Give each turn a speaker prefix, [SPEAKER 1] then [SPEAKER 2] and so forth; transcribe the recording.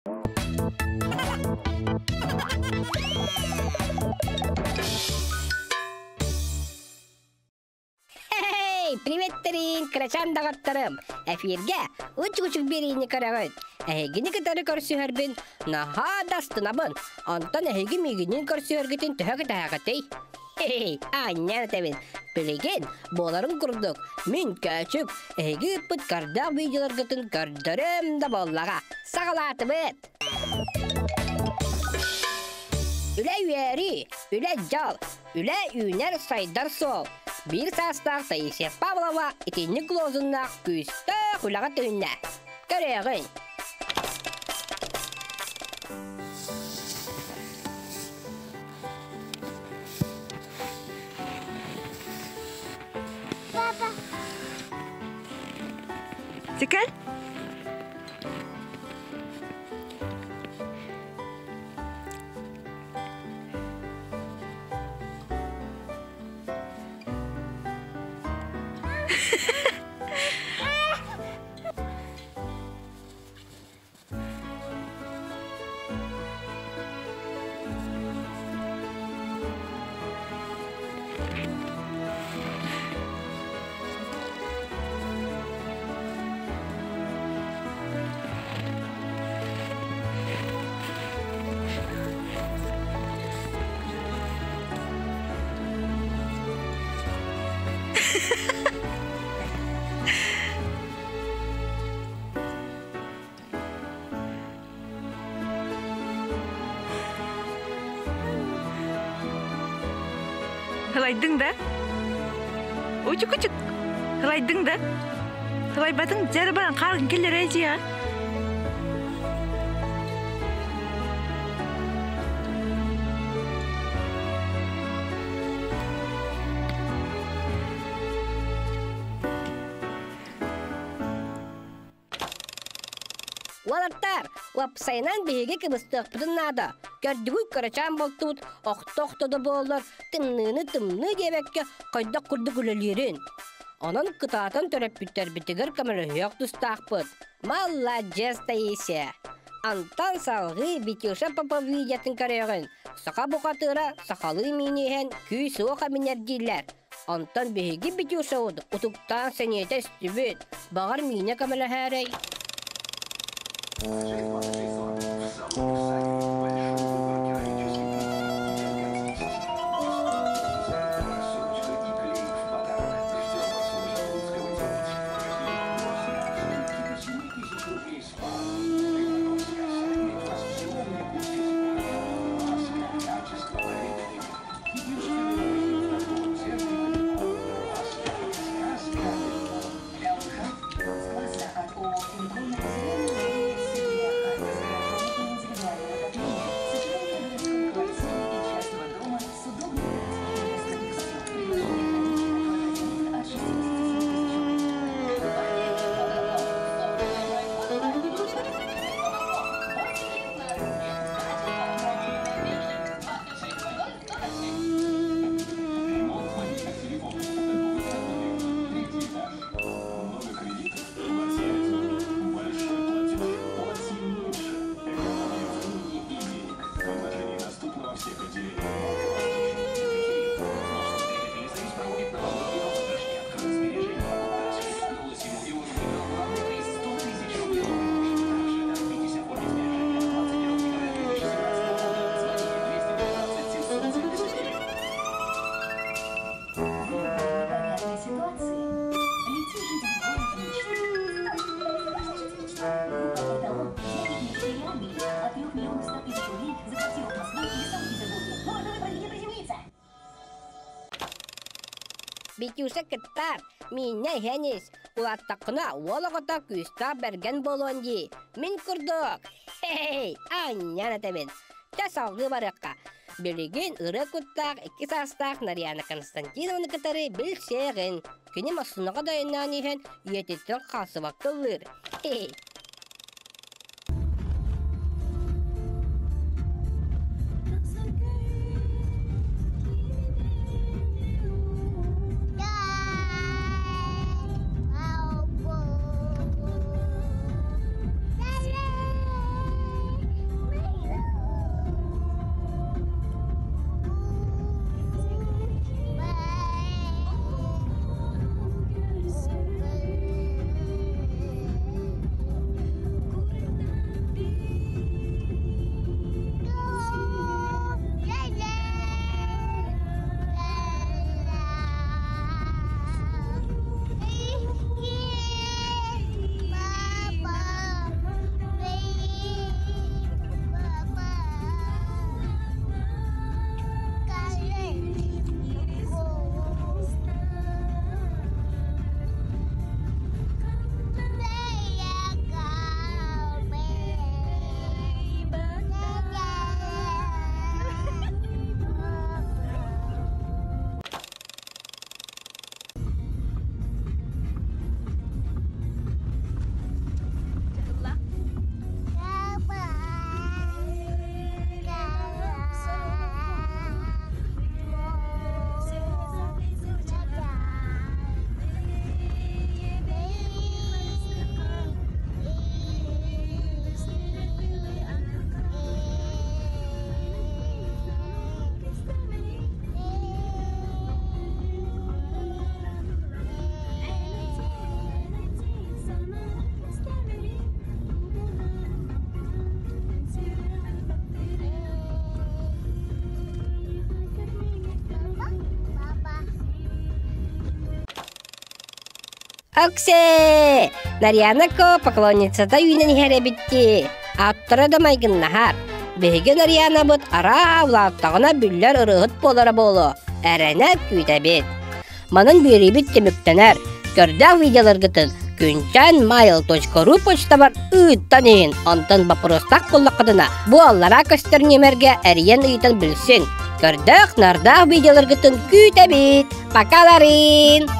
[SPEAKER 1] Hey, приветтерин, кырачаан доҕотторум! Эфиргэ учук-учук биэриини көрөҕүт. Эһигини кытары көрсүһэрбин наһаа да астынабын. Онтон эһиги миигинин көрсүһэргитин төһө кэтэһэҕитий? Эй, аанньа этэбин. Билигин, буоларын курдук, мин көөчүк, эһиги ыыппыт көрдөөх видеоларгытын көрдөрөм да буоллаҕа. Саҕалаатыбыт! Үлэ үөрүү, үлэ дьол, үлэ үүнэр сайдар суол. Биир саастаах Таисия Павлова итинник лозуннаах күүстээх үлэҕэ түһүннэ. Көрүөҕүн!
[SPEAKER 2] Папа.
[SPEAKER 3] Теперь? Ылайдыҥ да? Учук-учук. Ылайдыҥ да? Ылайбатыҥ дьэ баран хааргын киллэрэ дьиэ.
[SPEAKER 1] Уолаттар, уопсайынан биһиги кыбыстыахпытын наада. Көрдүгүт кырачаан буолтубут, охто-охто да буоллар, тымныыны тымныы диэбэккэ хайдах курдук үлэлиирин. Онон кытаатан төрөппүттэрбитигэр көмөлөһүөх тустаахпыт. Маладьыас, Таисия! Антон салҕыы Витюша Попов видеотын көрүөҕүн. Саха бухатыыра сахалыы миини иһэн күүс-уох эбинэр дииллэр. Онтон биһиги Витюшабыт утуктаан сэниэтэ эстибит. Баҕар миинэ көмөлөһөөрөй? Витюша кыттаар, мииннэ иһэн ис, улааттаххына уол оҕото күүстээх бэргэн буолуон дии. Мин курдук. Хей, анньан этэбин. Чэ, салгыы барыахха. Билигин ырыа куттаах икки саастаах Нарьяна Константиновны кытары билсиэҕин. Кини массыынаҕа да айаннаан иһэн ийэтиттэн хаалсыбакка ыллыыр. Хей. Оксе! Нарьяна Ко поклонницата үүнэн иһэр эбит дии. Аттара да майгыннаһар. Биһиги Нарьянабыт араа улааттаҕына биллэр ырыаһыт буолара буолуо. Эрэнэ күүтэбит. Манан биэриибит түмүктэнэр. Көрдөөх видеоларгытын күнтэн mail.ru почтабар ыыттан иһин. Онтон боппуруостаах буоллаххытына, бу аллараа көстөр нүөмэргэ эрийэн ыытан билсиҥ. Көрдөөх, нардаах видеоларгытын күүтэбит. Пока, Ларин!